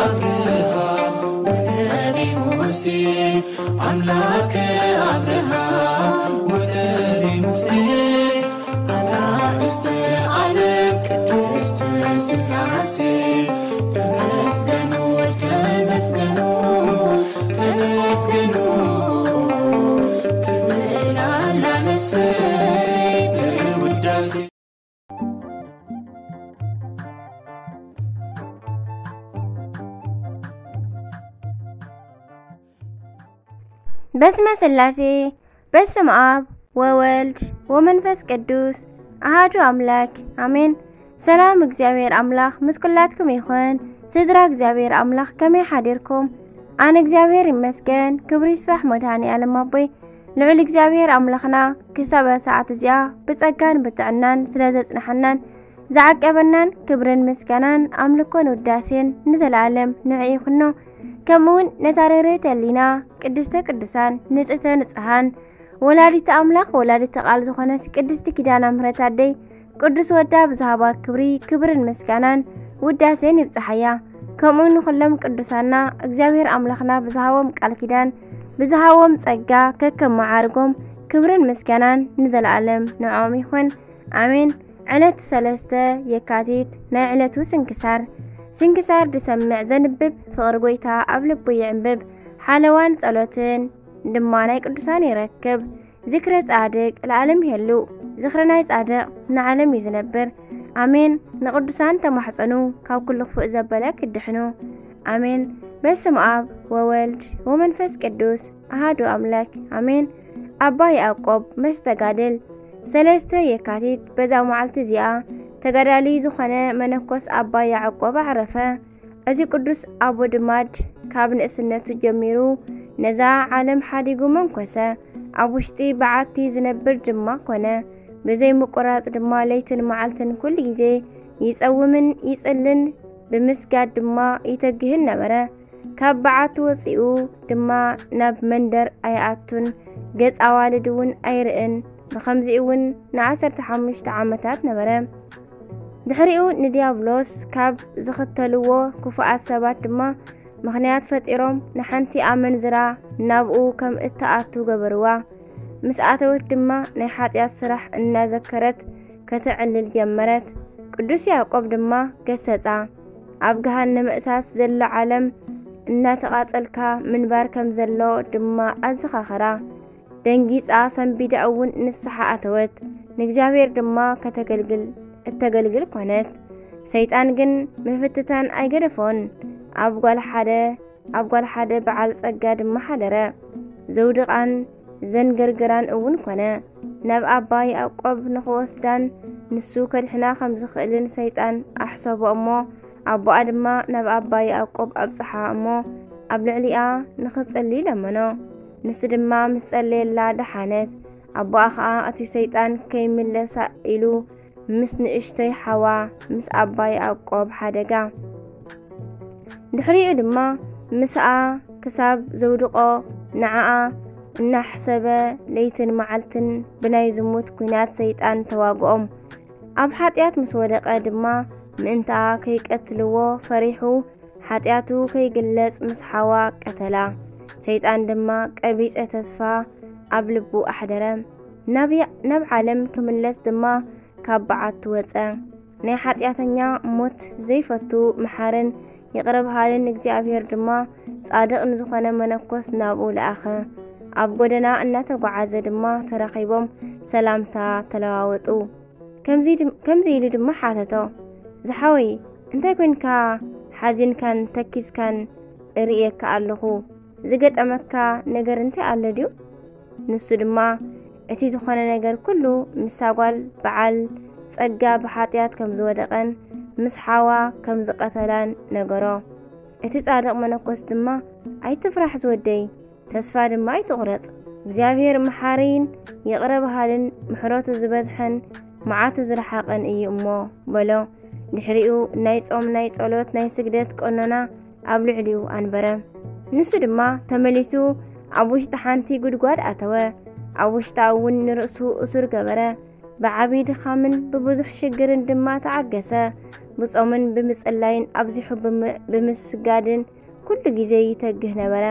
አብርሃም ወነቢ ሙሴ፣ አምላከ አብርሃም ወነቢ ሙሴ፣ አጋእዝተ ዓለም ቅድስት ሥላሴ፣ ተመስገኑ፣ ተመስገኑ፣ ተመስገኑ፣ ትብል ኣላ ነፍሰይ ብውዳሴ። በስመ ሥላሴ፣ በስመ አብ ወወልድ ወመንፈስ ቅዱስ አሃዱ አምላክ አሜን። ሰላም እግዚኣብሔር አምላክ ምስ ኩላትኩም ይኹን። ስድራ እግዚኣብሔር አምላክ ከመይ ሓዲርኩም? ኣነ እግዚኣብሔር ይመስገን፣ ክብሪ ይስፋሕ መድኃኔ ዓለም ኣቦይ። ልዑል እግዚኣብሔር ኣምላኽና ክሳብ ሰዓት እዚኣ ብጸጋን ብጥዕናን ስለ ዘጽንሓናን ዝዓቀበናን ክብርን ምስጋናን ኣምልኮን ውዳሴን ንዘለኣለም ንዕኡ ይኹኖ። ከምኡውን ነታ ርህርህቲ ህሊና ቅድስተ ቅዱሳን ንጽህተ ንጹሃን ወላዲተ ኣምላኽ ወላዲተ ቃል ዝኾነት ቅድስቲ ኪዳነ ምሕረት ኣደይ ቅዱስ ወዳ ብዝሃባ ክብሪ ክብርን ምስጋናን ውዳሴን ይብጽሓያ። ከምኡ ንኹሎም ቅዱሳና እግዚኣብሔር ኣምላኽና ብዝሃቦም ቃል ኪዳን ብዝሃቦም ጸጋ ከከም መዓርጎም ክብርን ምስጋናን ንዘለኣለም ንዕኦም ይኹን ኣሜን። ዕለት ሰለስተ የካቲት ናይ ዕለቱ ስንክሳር። ስንክሳር ዝሰምዕ ዘንብብ ፍቕሪ ጎይታ ኣብ ልቡ ይዕንብብ። ሓለዋን ጸሎትን ድማ ናይ ቅዱሳን ይረክብ። ዝክረ ጻድቅ ለዓለም ይሄሉ። ዝክረ ናይ ጻድቅ ንዓለም እዩ ዝነብር። ኣሜን። ንቅዱሳን ተማሕጸኑ ካብ ኩሉ ክፉእ ዘበለ ክድሕኑ። ኣሜን። በስመ ኣብ ወወልድ ወመንፈስ ቅዱስ ኣሃዱ ኣምላክ ኣሜን። ኣባ ያዕቆብ መስተጋድል። ሰለስተ የካቲት በዛ መዓልቲ እዚኣ ተጋዳሊ ዝኾነ መነኮስ ኣባ ያዕቆብ ኣዕረፈ። እዚ ቅዱስ ኣቦ ድማድ ካብ ንእስነቱ ጀሚሩ ነዛ ዓለም ሓዲጉ መንኮሰ። ኣብ ውሽጢ በዓቲ ዝነብር ድማ ኮነ። ብዘይ ምቁራጽ ድማ ለይትን መዓልትን ኩሉ ግዜ ይጸውምን ይጽልን ብምስጋድ ድማ ይተግህን ነበረ። ካብ በዓቱ ወጺኡ ድማ ናብ መንደር ኣይኣቱን፣ ገጽ ኣዋልድ እውን ኣይርእን። ብኸምዚኡ እውን ንዓሰርተ ሓሙሽተ ዓመታት ነበረ። ድሕሪኡ ንዲያብሎስ ካብ ዝኽተልዎ ክፉኣት ሰባት ድማ ምኽንያት ፈጢሮም ንሓንቲ ኣመንዝራ ናብኡ ከም እትኣቱ ገበርዋ። ምስ ኣተወት ድማ ናይ ሓጢኣት ስራሕ እናዘከረት ከተዕልል ጀመረት። ቅዱስ ያዕቆብ ድማ ገሰጻ። ኣብ ገሃነመ እሳት ዘሎ ዓለም እናተቓጸልካ ምንባር ከም ዘሎ ድማ ኣዘኻኸራ። ደንጊጻ ሰንቢዳ እውን ንስሓ ኣተወት። ንእግዚኣብሔር ድማ ከተገልግል እተገልግል ኮነት። ሰይጣን ግን ምፍትታን ኣይገደፎን። ኣብ ጓል ሓደ ኣብ ጓል ሓደ በዓል ጸጋ ድማ ሓደረ። ዘውድቓን ዘንገርግራን እውን ኮነ። ናብ ኣባ ያዕቆብ ንኽወስዳን ንሱ ከድሕና ከም ዝኽእልን ሰይጣን ኣሕሰቦ እሞ ኣቦኣ ድማ ናብ ኣባ ያዕቆብ ኣብጽሓ እሞ ኣብ ልዕሊኣ ንኽጽሊ ለመኖ። ንሱ ድማ ምስ ጸለየላ ደሓነት። ኣቦኣ ኸኣ እቲ ሰይጣን ከይምለሳ ኢሉ ምስ ንእሽቶይ ሓዋ ምስ ኣባ ያዕቆብ ሓደጋ። ድሕሪኡ ድማ ምስኣ ክሳብ ዘውድቖ ንዓኣ እናሕሰበ ለይትን መዓልትን ብናይ ዝሙት ኲናት ሰይጣን ተዋግኦም። ኣብ ሓጢኣት ምስ ወደቐ ድማ ምእንትኣ ከይቀትልዎ ፈሪሑ ሓጢኣቱ ከይግለጽ ምስ ሓዋ ቀተላ። ሰይጣን ድማ ቀቢጸ ተስፋ ኣብ ልቡ ኣሕደረ። ናብ ያ- ናብ ዓለም ክምለስ ድማ ካብ በዓቱ ወጸ። ናይ ሓጢኣተኛ ሞት ዘይፈቱ መሓርን ይቕረ በሃልን እግዚኣብሔር ድማ ጻድቕ ንዝኾነ መነኮስ ናብኡ ለኣኸ። ኣብ ጎደና እናተጓዓዘ ድማ ተራኺቦም ሰላምታ ተለዋወጡ። ከምዚ ድም- ከምዚ ኢሉ ድማ ሓተቶ፣ ዝሓወይ እንታይ ኮንካ ሓዚንካን ተኪዝካን እርእየካ ኣለኹ? ዝገጠመካ ነገር እንታይ ኣሎ ድዩ? ንሱ ድማ እቲ ዝኾነ ነገር ኩሉ ምስታ ጓል በዓል ጸጋ ብሓጢኣት ከም ዝወደቐን ምስ ሓዋ ከም ዝቐተላን ነገሮ። እቲ ጻድቕ መነኮስ ድማ ኣይትፍራሕ ዝወደይ፣ ተስፋ ድማ ኣይትቑረጽ፣ እግዚኣብሔር መሓሪን ይቕረ በሃልን ምሕረቱ ዝበዝሐን መዓቱ ዝረሓቐን እዩ እሞ በሎ። ድሕሪኡ ናይ ጾም ናይ ጸሎት ናይ ስግደት ቀኖና ኣብ ልዕሊኡ ኣንበረ። ንሱ ድማ ተመሊሱ ኣብ ውሽጢ ሓንቲ ጉድጓድ ኣተወ። ኣብ ውሽጣ እውን ንርእሱ እሱር ገበረ። ብዓብዪ ድኻምን ብብዙሕ ሽግርን ድማ ተዓገሰ። ብጾምን ብምጽላይን ኣብዚሑ ብም-፣ ብምስጋድን ኩሉ ግዜ ይተግህ ነበረ።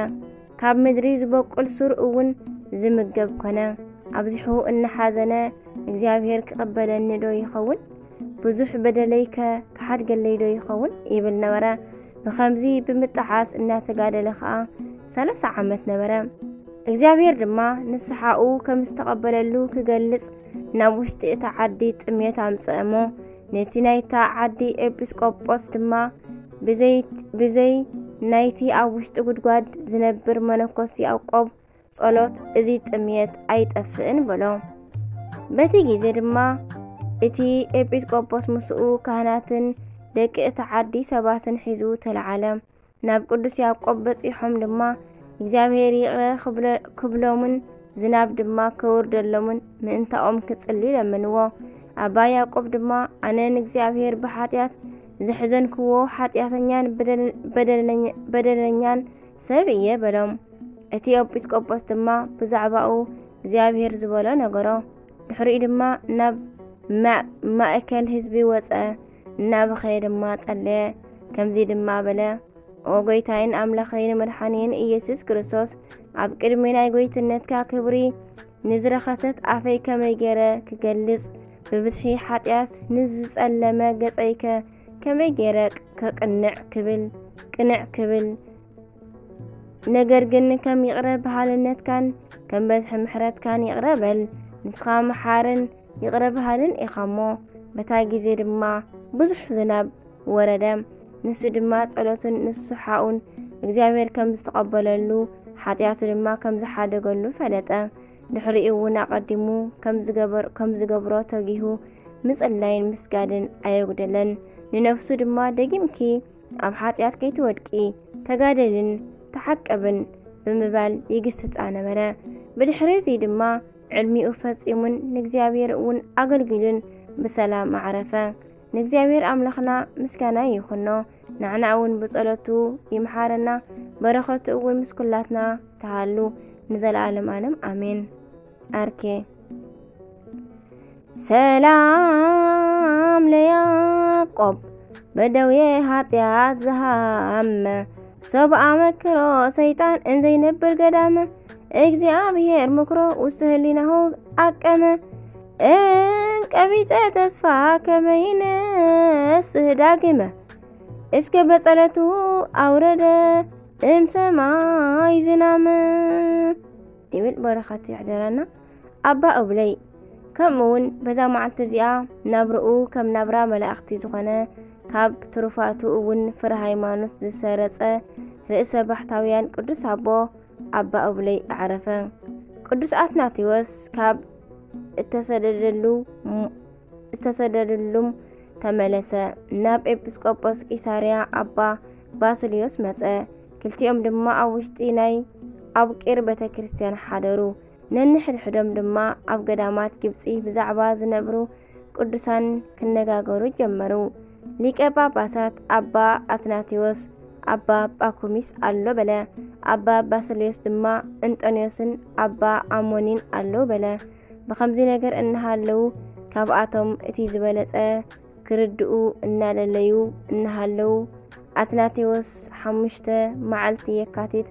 ካብ ምድሪ ዝበቁል ሱር እውን ዝምገብ ኮነ። ኣብዚሑ እናሓዘነ፣ እግዚኣብሔር ክቕበለኒ ዶ ይኸውን? ብዙሕ በደለይከ ክሓድገለይ ዶ ይኸውን? ይብል ነበረ። ብኸምዚ ብምጥዓስ እናተጋደለ ኸኣ ሰላሳ ዓመት ነበረ። እግዚኣብሔር ድማ ንስሓኡ ከም ዝተቐበለሉ ክገልጽ ናብ ውሽጢ እታ ዓዲ ጥሜት ኣምጽአ እሞ፣ ነቲ ናይታ ዓዲ ኤጲስቆጶስ ድማ ብዘይ፣ ብዘይ ናይቲ ኣብ ውሽጢ ጉድጓድ ዝነብር መነኮስ ያዕቆብ ጸሎት እዚ ጥሜት ኣይጠፍእን በሎ። በቲ ግዜ ድማ እቲ ኤጲስቆጶስ ምስኡ ካህናትን ደቂ እታ ዓዲ ሰባትን ሒዙ ተለዓለ። ናብ ቅዱስ ያዕቆብ በጺሖም ድማ እግዚኣብሔር ይቕረ ክብለ-፣ ክብሎምን ዝናብ ድማ ከውርደሎምን ምእንታኦም ክጽሊ ለመንዎ። ኣባ ያዕቆብ ድማ፣ ኣነ ንእግዚኣብሔር ብሓጢኣት ዘሕዘንክዎ ሓጢኣተኛን በደል-፣ በደለኛ-፣ በደለኛን ሰብ እየ በሎም። እቲ ኤጲስቆጶስ ድማ ብዛዕባኡ እግዚኣብሔር ዝበሎ ነገሮ። ድሕሪኡ ድማ ናብ ማ-፣ ማእከል ህዝቢ ወጸ፣ እናበኸየ ድማ ጸለየ። ከምዚ ድማ በለ፣ ኦ ጎይታይን ኣምላኸይን መድሓኒን ኢየሱስ ክርስቶስ፣ ኣብ ቅድሚ ናይ ጎይትነትካ ክብሪ ንዝረኸሰት ኣፈይ ከመይ ገይረ ክገልጽ? ብብዝሒ ሓጢኣት ንዝጸለመ ገጸይከ ከመይ ገይረ ከቅንዕ ክብል፣ ቅንዕ ክብል? ነገር ግን ከም ይቕረ በሃልነትካን ከም በዝሒ ምሕረትካን ይቕረ በል። ንስኻ መሓርን ይቕረ በሃልን ኢኻ እሞ። በታ ግዜ ድማ ብዙሕ ዝናብ ወረደ። ንሱ ድማ ጸሎቱን ንስሓኡን እግዚኣብሔር ከም ዝተቐበለሉ፣ ሓጢኣቱ ድማ ከም ዝሓደገሉ ፈለጠ። ድሕሪኡ እውን ኣቐዲሙ ከም ዝገበር-፣ ከም ዝገብሮ ተጊሁ ምጽላይን ምስጋድን ኣየጉደለን። ንነፍሱ ድማ፣ ደጊምኪ ኣብ ሓጢኣት ከይትወድቂ ተጋደልን ተሓቀብን ብምባል ይግስጻ ነበረ። ብድሕሪ እዚ ድማ ዕድሚኡ ፈጺሙን ንእግዚኣብሔር እውን ኣገልጊሉን ብሰላም ኣዕረፈ። ንእግዚኣብሔር ኣምላኽና ምስጋና ይኹኖ። ንዓና እውን ብጸሎቱ ይምሓረና፣ በረኸቱ እውን ምስ ኩላትና ትሃሉ ንዘለኣለም ኣለም ኣሜን። ኣርኬ። ሰላም ለያዕቆብ በደዌ ኃጢአት ዝሃመ፣ ሰብ ኣመክሮ ሰይጣን እንዘይነብር ገዳመ፣ እግዚኣብሔር ምክሮ ውስተ ህሊናሁ ኣቀመ። እም ቀቢጸ ተስፋ ከመ ይነስህ ዳግመ፣ እስከ በጸለቱ ኣውረደ እም ሰማይ ዝናመ። ይብል በረኸቱ ይሕደረና። ኣባ ኡብለይ። ከምኡ እውን በዛ መዓልቲ እዚኣ ናብርኡ ከም ናብራ መላእኽቲ ዝኾነ፣ ካብ ትሩፋቱ እውን ፍረ ሃይማኖት ዝሰረጸ ርእሰ ባሕታውያን ቅዱስ ኣቦ ኣባ ኡብለይ ኣዕረፈ። ቅዱስ ኣትናቴዎስ ካብ እተሰደደሉ፣ ዝተሰደደሉም ተመለሰ። ናብ ኤጲስቆጶስ ቂሳርያ ኣባ ባስልዮስ መጸ። ክልቲኦም ድማ ኣብ ውሽጢ ናይ ኣቡቂር ቤተ ክርስቲያን ሓደሩ። ነንሕድሕዶም ድማ ኣብ ገዳማት ግብጺ ብዛዕባ ዝነብሩ ቅዱሳን ክነጋገሩ ጀመሩ። ሊቀ ጳጳሳት ኣባ ኣትናቴዎስ ኣባ ጳኩሚስ ኣሎ በለ። ኣባ ባስልዮስ ድማ እንጠንዮስን ኣባ ኣሞኒን ኣለዉ በለ። ብኸምዚ ነገር እናሃለዉ፣ ካብኣቶም እቲ ዝበለጸ ክርድኡ እናደለዩ እናሃለዉ፣ ኣትናቴዎስ ሓሙሽተ መዓልቲ የካቲት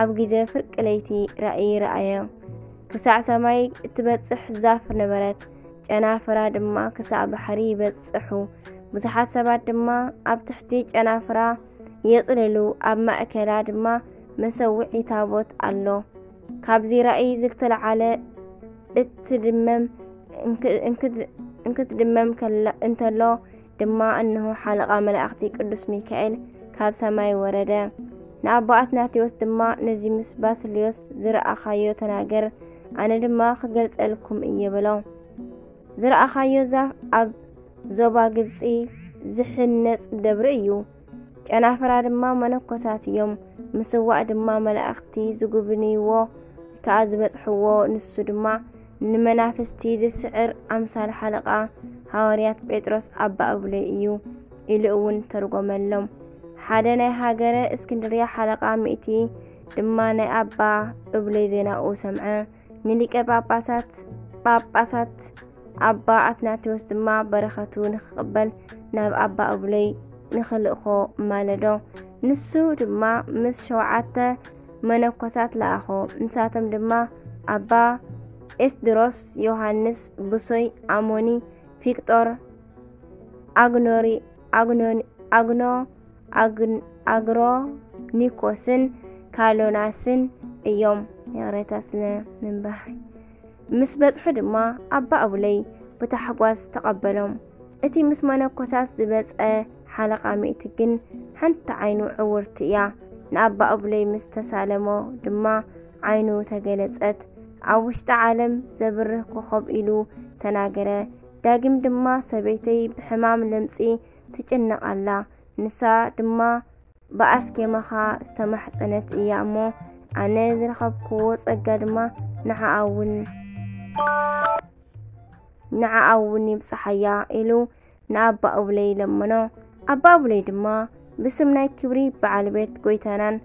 ኣብ ግዜ ፍርቂ ለይቲ ራእይ ረኣየ። ክሳዕ ሰማይ እትበጽሕ ዛፍ ነበረት። ጨናፍራ ድማ ክሳዕ ባሕሪ ይበጽሑ። ብዙሓት ሰባት ድማ ኣብ ትሕቲ ጨናፍራ የጽልሉ። ኣብ ማእከላ ድማ መሰውዒ ታቦት ኣሎ። ካብዚ ራእይ ዝተለዓለ እትድመም እንክ-፣ እንክድ-፣ እንክትድመም ከላ-፣ እንተሎ ድማ፣ እንሆ ሓለቓ መላእኽቲ ቅዱስ ሚካኤል ካብ ሰማይ ወረደ። ንኣባ ኣትናቴዎስ ድማ፣ ነዚ ምስ ባስልዮስ ዝረኣኻዮ ተናገር፣ ኣነ ድማ ክገልጸልኩም እየ በሎ። ዝረኣኻዮ ዛፍ ኣብ ዞባ ግብጺ ዝሕነጽ ደብሪ እዩ። ጨናፍራ ድማ መነኮሳት እዮም። ምስዋዕ ድማ መላእኽቲ ዝጉብንይዎ ከኣ ዝበጽሕዎ፣ ንሱ ድማ ንመናፍስቲ ዝስዕር ኣምሳል ሓለቓ ሃዋርያት ጴጥሮስ ኣባ እብለይ እዩ ኢሉ እውን ተርጎመሎም። ሓደ ናይ ሃገረ እስክንድርያ ሓለቓ ሚእቲ ድማ ናይ ኣባ እብለይ ዜናኡ ሰምዐ። ንሊቀ ጳጳሳት፣ ጳጳሳት ኣባ ኣትናቴዎስ ድማ በረኸቱ ንክቕበል ናብ ኣባ እብለይ ንክልእኾ ማለዶ። ንሱ ድማ ምስ ሸውዓተ መነኮሳት ለኣኾ። ንሳቶም ድማ ኣባ ኤስድሮስ፣ ዮሃንስ፣ ብሶይ፣ ኣሞኒ፣ ፊቅጦር፣ ኣግኖሪ ኣግኖ ኣግኖ ኣግን ኣግሮኒኮስን ካሎናስን እዮም። ይቕሬታ ስለ ምንባሕ። ምስ በጽሑ ድማ ኣባ እብለይ ብታሕጓስ ተቐበሎም። እቲ ምስ መነኮሳት ዝበጸ ሓለቓ ሚእቲ ግን ሓንቲ ዓይኑ ዕውርቲ እያ። ንኣባ እብለይ ምስ ተሳለሞ ድማ ዓይኑ ተገለጸት። ኣብ ውሽጢ ዓለም ዘብርህ ኮኾብ ኢሉ ተናገረ። ዳግም ድማ ሰበይተይ ብሕማም ለምጺ ትጭነቕ ኣላ። ንሳ ድማ ብኣስኬማኻ ዝተማሕጸነት እያ እሞ ኣነ ዝረኸብክዎ ጸጋ ድማ ንዓኣ እውን ንዓኣ እውን ይብጽሓያ ኢሉ ንኣባ እብለይ ለመኖ። ኣባ እብለይ ድማ ብስም ናይ ክብሪ በዓል ቤት ጎይታናን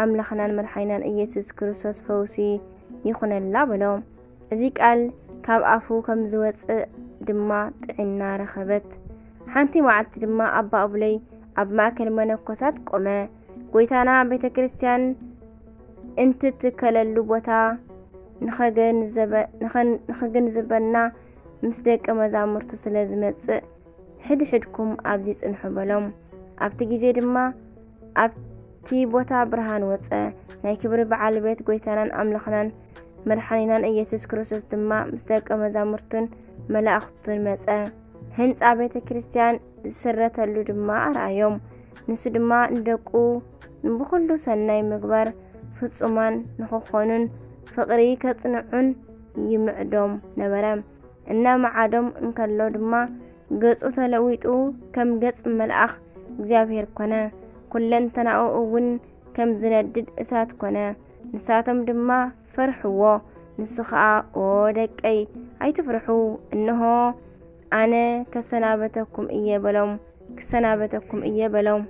ኣምላኽናን መድሓኒናን ኢየሱስ ክርስቶስ ፈውሲ ይኹነላ በሎ። እዚ ቃል ካብ ኣፉ ከም ዝወጽእ ድማ ጥዕና ረኸበት። ሓንቲ መዓልቲ ድማ ኣባ እብለይ ኣብ ማእከል መነኮሳት ቆመ። ጎይታና ቤተ ክርስቲያን እንትትከለሉ ቦታ ንኸገንዘበ- ንኸን- ንኸግንዝበና ምስ ደቀ መዛሙርቱ ስለ ዝመጽእ ሕድሕድኩም ኣብዚ ጽንሑ በሎም። ኣብቲ ግዜ ድማ ኣብቲ ቦታ ብርሃን ወጸ። ናይ ክብሪ በዓል ቤት ጎይታናን ኣምላኽናን መድሓኒናን ኢየሱስ ክርስቶስ ድማ ምስ ደቀ መዛሙርቱን መላእኽቱን መጸ። ህንጻ ቤተ ክርስቲያን ዝስረተሉ ድማ ኣርኣዮም። ንሱ ድማ ንደቁ ብኹሉ ሰናይ ምግባር ፍጹማን ንኽኾኑን ፍቕሪ ከጽንዑን ይምዕዶም ነበረ። እናመዓዶም እንከሎ ድማ ገጹ ተለዊጡ ከም ገጽ መልኣኽ እግዚኣብሔር ኮነ። ኩለንተናኡ እውን ከም ዝነድድ እሳት ኮነ። ንሳቶም ድማ ፈርሕዎ። ንሱ ኸኣ "ኦ ደቀይ፣ ኣይትፍርሑ፣ እንሆ ኣነ ከሰናበተኩም እየ" በሎም። "ክሰናበተኩም እየ" በሎም።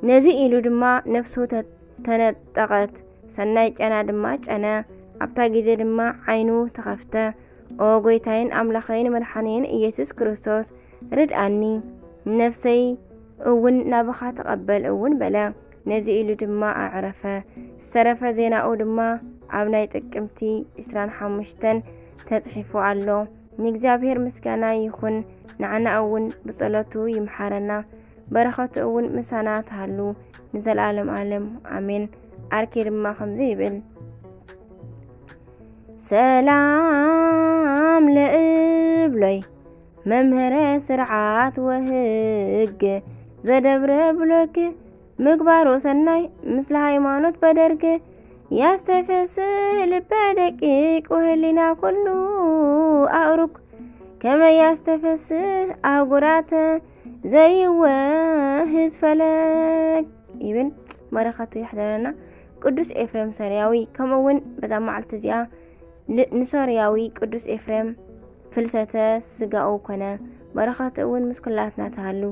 ነዚ ኢሉ ድማ ነፍሱ ተ- ተነጠቐት፣ ሰናይ ጨና ድማ ጨነ። ኣብታ ግዜ ድማ ዓይኑ ተኸፍተ። "ኦ ጎይታይን ኣምላኸይን መድሓኒይን ኢየሱስ ክርስቶስ፣ ርድኣኒ፣ ነፍሰይ እውን ናባኻ ተቐበል እውን" በለ። ነዚ ኢሉ ድማ ኣዕረፈ። ዝተረፈ ዜናኡ ድማ ኣብ ናይ ጥቅምቲ ዕስራን ሓሙሽተን ተጽሒፉ ኣሎ። ንእግዚኣብሔር ምስጋና ይኹን፣ ንዓና እውን ብጸሎቱ ይምሓረና፣ በረኸቱ እውን ምሳና ትሃሉ ንዘለኣለም ኣለም ኣሜን። ኣርኬ ድማ ከምዚ ይብል። ሰላም ለእብሎይ መምህረ ስርዓት ወህግ ዘደብረ ብሎክ ምግባሩ ሰናይ ምስለ ሃይማኖት በደርግ ያስተፈስህ ልበ ደቂቅ ወህሊና ኩሉ ኣእሩክ ከመ ያስተፈስህ ኣህጉራት ዘይወህዝ ፈለግ ይብል። በረኸቱ ይሕደረና። ቅዱስ ኤፍሬም ሰሪያዊ ከምኡ እውን በዛ መዓልቲ እዚኣ ል- ንሶርያዊ ቅዱስ ኤፍሬም ፍልሰተ ስጋኡ ኮነ። በረኸቱ እውን ምስ ኩላትና ትሃሉ።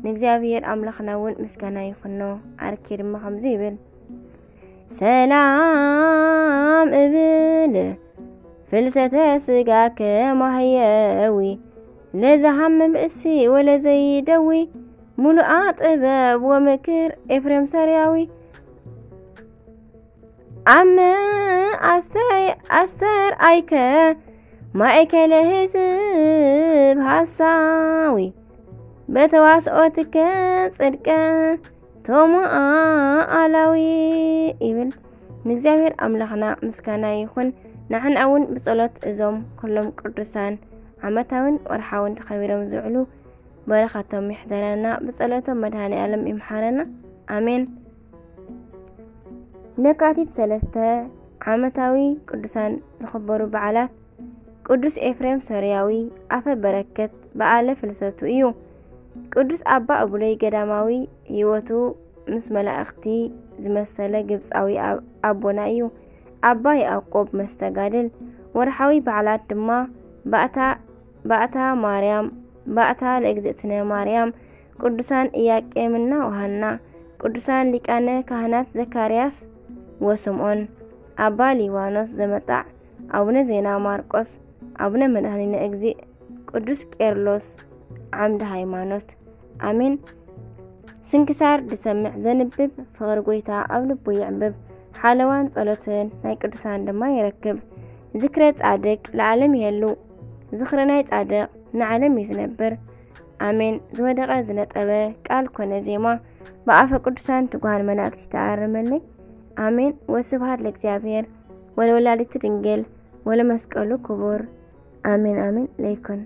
ንእግዚኣብሔር ኣምላኽና እውን ምስጋና ይኹኖ። ኣርኬ ድማ ከምዚ ይብል። ሰላም እብል ፍልሰተ ስጋ ከማህየዊ ለዛሃም ብእሲ ወለዘይደዊ ሙሉኣ ጥበብ ወምክር ኤፍሬም ሰሪያዊ ኣመ ኣስተይ ኣስተር ኣይከ ማእከለ ህዝብ ሃሳዊ በተዋስኦ ትከ ጽድቀ ቶማ ኣላዊ ይብል። ንእግዚኣብሔር ኣምላኽና ምስጋና ይኹን። ንዓና እውን ብጸሎት እዞም ኩሎም ቅዱሳን ዓመታውን ወርሓውን ተኸቢሮም ዝውዕሉ በረኸቶም ይሕደረና። ብጸሎቶም መድኃኔ ዓለም ይምሓረና። ኣሜን። ለካቲት ሰለስተ ዓመታዊ ቅዱሳን ዝኽበሩ በዓላት ቅዱስ ኤፍሬም ሶርያዊ ኣፈ በረከት በዓለ ፍልሰቱ እዩ። ቅዱስ ኣባ እቡለይ ገዳማዊ ሕይወቱ ምስ መላእኽቲ ዝመሰለ ግብፃዊ ኣብ- ኣቦና እዩ። ኣባ ያዕቆብ መስተጋድል። ወርሓዊ በዓላት ድማ ባእታ ባእታ ማርያም፣ ባእታ ለእግዝእትነ ማርያም፣ ቅዱሳን ኢያቄምና ወሃና፣ ቅዱሳን ሊቃነ ካህናት ዘካርያስ ወስምዖን፣ ኣባ ሊባኖስ ዘመጣዕ፣ ኣቡነ ዜና ማርቆስ፣ ኣቡነ መድኃኒነ እግዚእ፣ ቅዱስ ቄርሎስ ዓምደ ሃይማኖት። ኣሜን። ስንክሳር ዝሰምዕ ዘንብብ፣ ፍቕሪ ጎይታ ኣብ ልቡ ይዕንብብ። ሓለዋን ጸሎትን ናይ ቅዱሳን ድማ ይረክብ። ዝክረ ጻድቅ ለዓለም ይሄሉ። ዝኽሪ ናይ ጻድቅ ንዓለም እዩ ዝነብር። ኣሜን። ዝወደቐ ዝነጠበ ቃል ኮነ ዜማ፣ ብኣፈ ቅዱሳን ትጉሃን መላእክት ይተኣረመለይ። ኣሜን። ወስብሐት ለእግዚኣብሔር ወለወላዲቱ ድንግል ወለመስቀሉ ክቡር። ኣሜን ኣሜን። ለይኩን።